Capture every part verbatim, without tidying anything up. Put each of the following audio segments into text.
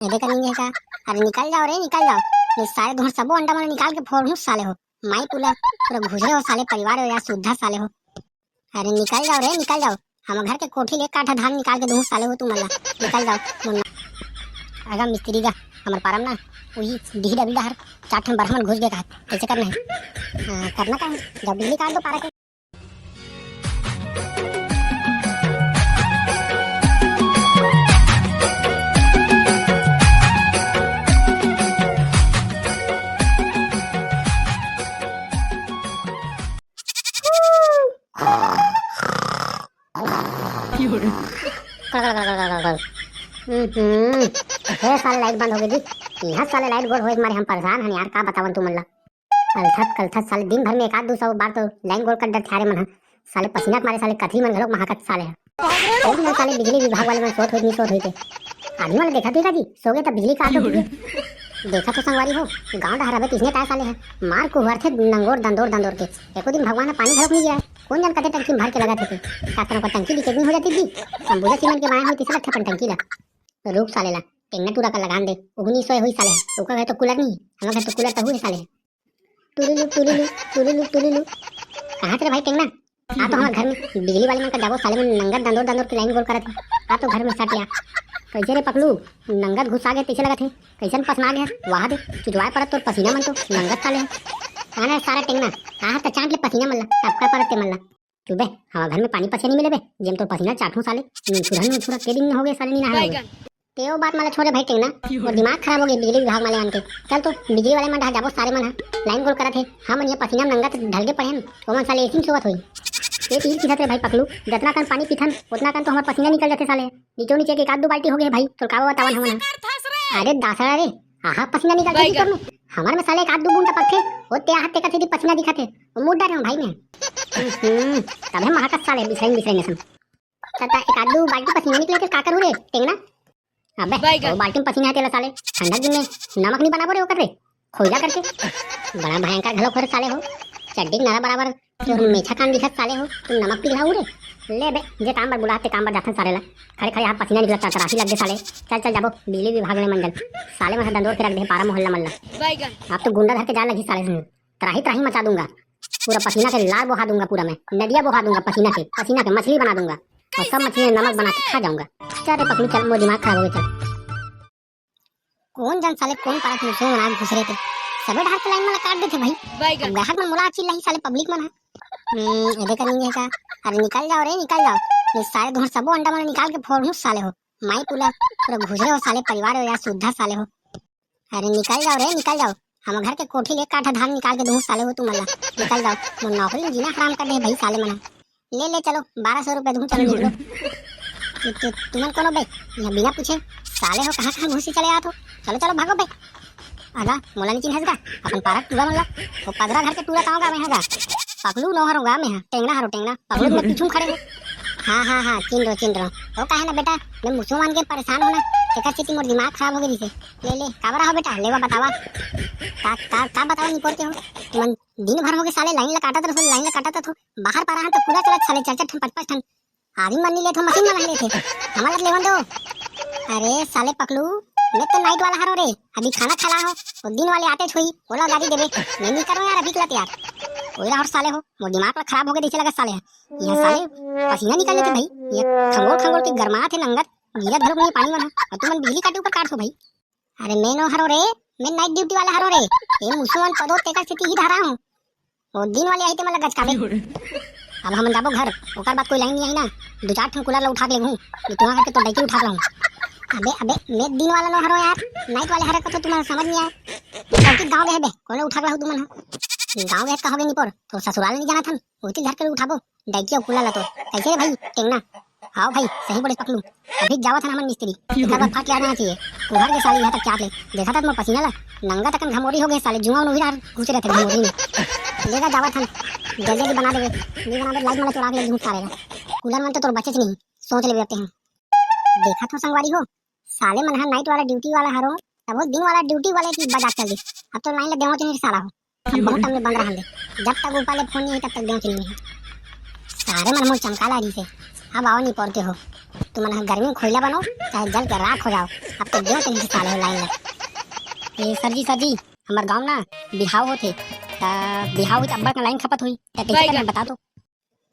एदे का नींद हे का? अरे निकल जाओ रे, निकल जाओ। ये सारे तुम्हर सबो अंडा मन निकाल के फोड़ दूं साले हो। माई पुला, पूरा घुसरे हो साले, परिवार हो या सुद्धा साले हो। अरे निकल जाओ रे, निकल जाओ। हम घर के कोठी ले काठा धान निकाल के दूं साले हो तुमन ला। निकल जाओ मुन्ना। अगा मिस्त्री गा, हमर पारम ना, उही डीह डबरी डहर चार ठन बरहा मन घुस गे कहा, कैसे करना है? हाँ, करना का है? जब बिजली काट दो पारा के। हम्म, हे साले लाइट बंद हो गई जी। यहाँ साले लाइट गोल होए के मारे हम परेशान हन यार, का बतावन तुमन ला। कलथत कलथत साले दिन भर में एक आध दू सौ बार तो लाइन गोल कर डरथे यार मन ह। साले पसीना के मारे साले कथरी मन घलोक महाकत साले ह। ओ दिन साले बिजली विभाग वाले मन सोत होई नहीं सोत होई के आदमी वाले देखा देखा जी, सो गए तब बिजली काट दो। देखा तो संगवारी हो, गांव डहर अबे तिसने ताय साले ह। मार कुहरथे नंगोर दंदोर दंदोर के। एको दिन भगवान ह पानी घलोक नहीं गिरा। कौन जान कते टंकी में भर के लगा थे। का तरह का टंकी लीकेज नहीं हो जाती जी? अंबुजा सीमेंट के बनाए हुए तीसरा ठपन टंकी ला। रूप साले ला, टेंगना टूरा का लगान दे। उगनी सोए हुई साले ह। ओकर घर तो कूलर नहीं, हमर घर तो कूलर तहु है साले ह। टुलुलु, टुलुलु, टुलुलु, टुलुलु। कहाँ थे रे भाई टेंगना? आ तो हमर घर में बिजली वाले मन का जाबो साले मन नंगत दंदोर दंदोर के लाइन गोल करत हे। आ तो घर में सट लिया। कैसे रे पकलू? नंगत घुसा गे तैसे लगत हे। कैसन पसना गे? वाह दे, चुचवाए परत तोर पसीना मन तो नंगत साले ह। आना सारा टेंगना, कहाँ त चाट ले पसीना मन ला, टपका परत ते मन ला। चुबे, हमर घर में पानी पसिया नहीं मिले बे, जेम तोर पसीना चाटू साले। नुनछुरा नुनछुरा के दिन हो गए साले नहीं नहाए हुए। ते वो बात माला छोड़े भाई टेंगना, वो दिमाग खराब हो गया बिजली विभाग वाले आन के। चल तो बिजली वाले मन डहा जाबो सारे मन हा, लाइन गोल करत हे। हम मन ये पसीना में नंगा त ढलके पड़े हन, ओमन साले एसी में सोवत होई। ये तीर किसत रे भाई पकलू, जतना कन पानी पीथन उतना कन तो हमार पसीना निकल जाथे साले। नीचो नीचे के एक आध दो बाल्टी हो गए भाई, तोर का बतावन हमन हा। अरे दासड़ा रे, आहा पसीना निकल जाथे तोर में। हमार में साले एक आध दो बूंद टपकथे, वो ते आहा तेकर सेती पसीना दिखत हे। वो मुद्दा रे भाई में। हम्म, तबे महाकत साले बिसराइन बिसराइन असन। त, त एक आध दू बाल्टी पसीना निकले थे, का करूँ रे, टेंगना? अबे, बैगन। वो बाल्टी में पसीना है तेला साले, ठंडा दिन में नमक नहीं बनाबो रे ओकर रे, खोइला करके। बड़ा भयंकर घलो खोर साले हो, चड्डी के नरा बराबर तोर मेछा कान दिखत साले हो, तू नमक पिघलाऊ रे। ले बे, जे काम बर बुलाते काम बर जाथन साले ला। खड़े खड़े हाथ पसीना निकलत, तरासी लग गए साले। चल चल जाबो, बिजली विभाग ले मंडल। साले मन दंदोर के रख दे पारा मोहल्ला मन ला। बैगन। अब तो गुंडा धर के जा लगी साले संग। त्राही त्राही मचा दूंगा, पूरा पसीना के लार बोहा दूंगा, पूरा मैं नदिया बोहा दूंगा पसीना के, पसीना के मछली बना दूंगा और सब मछली में नमक बना के खा जाऊंगा। चल रे पकलू चल, मोर दिमाग खराब हो गया चल। कौन जान साले कौन पारा के मुसवा मन आ घुसरे थे, सबे डहर के लाइन मन ला काट देथे भाई। बैगन। अब ग्राहक मन मोला चिल्लाही साले पब्लिक मन हा। हम्म, एदे का नहीं है का? अरे निकल जाओ रे, निकल जाओ। ये सारे तुम्हर सबो अंडा मन निकाल के फोड़ हूँ साले हो। माई पुला, पूरा घुसरे हो साले, परिवार हो या सुद्धा साले हो। अरे निकल जाओ रे, निकल जाओ। हम घर के कोठी ले काठा धान निकाल के दूँ साले हो तुमन ला। निकल जाओ, मोर नौकरी में जीना हराम कर दे भाई साले मन हा। ले ले चलो, बारह सौ रुपया दूँ, चलो निकलो। तु, तु, तुमन कोनो बे, यहाँ बिना पूछे साले हो कहाँ कहाँ घुसी चले आत हो। चलो चलो भागो बे। आगा मोला नहीं चिन्हस गा, अपन पारा टूरा मन ला। वो पदरा घर के टूरा ताव गा मैं हा गा। पकलू नोहर हो गा मैं हा, टेंगना हरो टेंगना। पकलू मैं पीछू में खड़े हो। हाँ हाँ हाँ, चिन रो चिन रो। वो काहे ना बेटा, मैं मुसलमान के परेशान हो ना, तेकर सेती मोर दिमाग खराब हो गए रिसे। ले ले, काबरा हो बेटा, लेवा बतावा। का का का बतावा निपोर के हो? तुमन दिन भर हो गए साले लाइन ला काटत रहो, लाइन ला काटत रहो। बाहर पारा हन तो पूरा चलत साले चार चार ठन, पाँच पाँच ठन। आदमी मन नहीं लेत हो, मशीन मन लेत हे। हमन ला लेवन दो। अरे साले पकलू, मैं तो नाइट वाला हरो रे, अभी खाना खा ला हो। वो दिन वाले आते छोई, ओला गाली देबे। मैं नहीं करो यार, अभी गलत यार। ओए रे हर साले हो, मोर दिमाग ला खराब हो गए, देखे लगा साले। यहाँ साले पसीना निकल जाते भाई। ये खंगोल खंगोल के गरमात हे नंगत, गिरत भर नहीं पानी मन हा। और तुमन बिजली काटे ऊपर काट हो भाई। अरे मैं नो हरो रे, मैं नाइट ड्यूटी वाला हरो रे। ये मुसुवन पदो तेकर सेती ही धारा हूँ। वो दिन वाले आई ते मन ला गचकाबे। अब हमन जाबो घर, ओकर बाद कोई लाइन नहीं आई ना, दो चार ठन कूलर ला उठा के लेबहूँ, ये तुम्हारा करके तो डैकी उठा के लाऊं। अबे अबे, मैं दिन वाला नो हरो यार, नाइट वाले हरे को तो तुम्हारा समझ नहीं आया। तो गाँव गए बे, कोने उठा के लाहू तुमन हा? गाँव गए कहोगे निपोर, तो ससुराल नहीं जाना था, उहिती घर के उठाबो। डैकी अउ कूलर ला तो। कैसे रे भाई, टेंगना? हाव भाई, सही बोले पकलू। अभी जावत हन हमन मिस्त्री। एकर बाद फाट के आ जाना चाहिए। कुहर के साले यहाँ तक चाट ले। देखा था मोर पसीना ला। नंगा तकन घमोरी हो गए साले, जुआ उन उही डार घुसे रहते घमोरी में। लेगा जावत हन। जल्दी जल्दी बना देवे। नहीं बना दे, लाइट मला चोरा के ले घूम सारे ला। कूलर मन तो तोर बचे नहीं। सोच ले बेटे हैं। देखा था संगवारी हो। साले मन हा नाइट वाला ड्यूटी वाला हरो। तब वो दिन वाला ड्यूटी वाले की बजा चल दी। अब तो लाइन ला देवो चाहिए साला हो। अब बहुत टाइम में बंद रहन दे। जब तक ऊपर ले फोन नहीं है, तब तक देंच नहीं है। सारे मन मोर चमका ला रही से। अब आओ नहीं पड़ते हो। तुमन ह गर्मी में खोइला बनो, चाहे जल के राख हो जाओ, अब तो देव तो साले हो लाइन लग। ए सर जी, सर जी, हमर गांव ना बिहाव होथे, त बिहाव होई त अब्बड़ के लाइन खपत होई, त कइसे करना बता तो।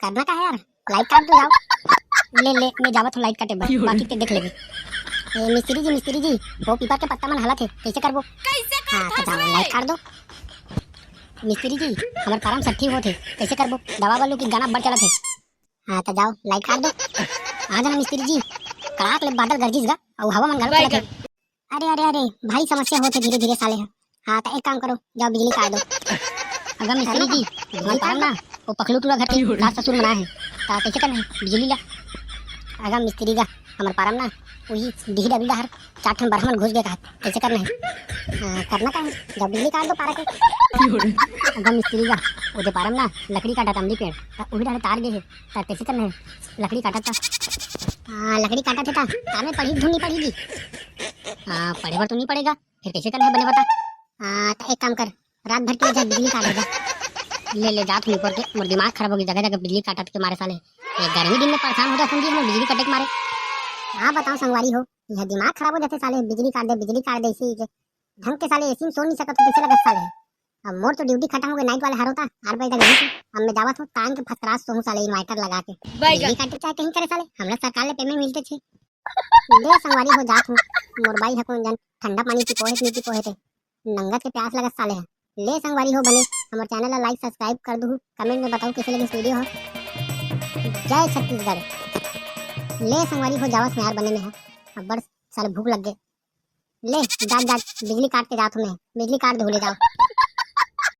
करना का है यार, लाइट काट दो जाओ। ले ले, मैं जावत हूँ लाइट काटे बर, बाकी के देख लेबे। ए मिस्त्री जी, मिस्त्री जी, वो पीपर के पत्ता मन हलत हे, कइसे करबो? कइसे हाँ, तो जाओ लाइट काट दो। मिस्त्री जी, हमर पारा म सट्ठी होत हे, कइसे करबो? दवा वालू की गाना अब्बड़ चलत हे। हाँ, तो जाओ लाइट काट दो। आ जाना मिस्त्री जी, कड़ाक ले बादल गरजिस गा, अउ हवा मन घलो चलत हे। अरे अरे अरे भाई, समस्या होत हे धीरे धीरे साले ह। हाँ, तो एक काम करो, जाओ बिजली काट दो। अगर मिस्त्री जी, हमर पारा म ना, वो पखलू टूरा घर के सास ससुर मन आए हे, त कइसे करना हे बिजली ला? अगर मिस्त्री गा, हमर पारा म ना, वही डीही डबरी डहर चार ठन बरहा मन घुस गे कहत, कइसे करना हे? हाँ, करना का हे, जाओ बिजली काट दो पारा के। अगर मिस्त्री गा, ओदे पारा म ना लकड़ी काटत अमली पेड़, त उही डाले तार गे हे, त कइसे करना हे? लकड़ी काटत त, हाँ, लकड़ी काटत हे त तार में पड़ही धुन नहीं पड़ही जी? हाँ, पड़े बर तो नहीं पड़ेगा, फिर कइसे करना हे बने बता। हाँ, त एक काम कर, रात भर के लिए जा बिजली काट दे जा। ले ले, जात हूँ ऊपर के, मोर दिमाग खराब हो गई जगह जगह बिजली काटत के मारे साले। ये गर्मी दिन में परेशान हो जात हूँ जी, हमर बिजली कटे के मारे। हाँ, बताओ संगवारी हो, यह दिमाग खराब हो जाथे साले, बिजली काट दे, बिजली काट दे, इसी के ढंग के साले एसी में सो नहीं सकत हो, कइसे लगत साले। अब मोर तो ड्यूटी खत्म हो गई, नाइट वाले हर होता, आठ बजे तक ड्यूटी। अब मैं जावत हूँ, तान के फतरास सोहूँ साले, इन्वर्टर लगा के। बिजली काटे चाहे कहीं करे साले, हमला सरकार ले पेमेंट मिलते छे। ले संगवारी हो, जात हूँ, मोर बाई ह कोन जन ठंडा पानी पी पोहे, नहीं पी पोहे थे, नंगत के प्यास लगत साले ह। ले संगवारी हो बने, हमर चैनल ला लाइक सब्सक्राइब कर दूहू, कमेंट में बताओ कइसे लगे इस वीडियो ह। जय छत्तीसगढ़। ले संगवारी हो, जावत हूँ यार बने में ह, अब्बड़ साले भूख लग गे। ले, जात जात बिजली काट के जात हूँ मैं, बिजली काट दे, ले जाओ।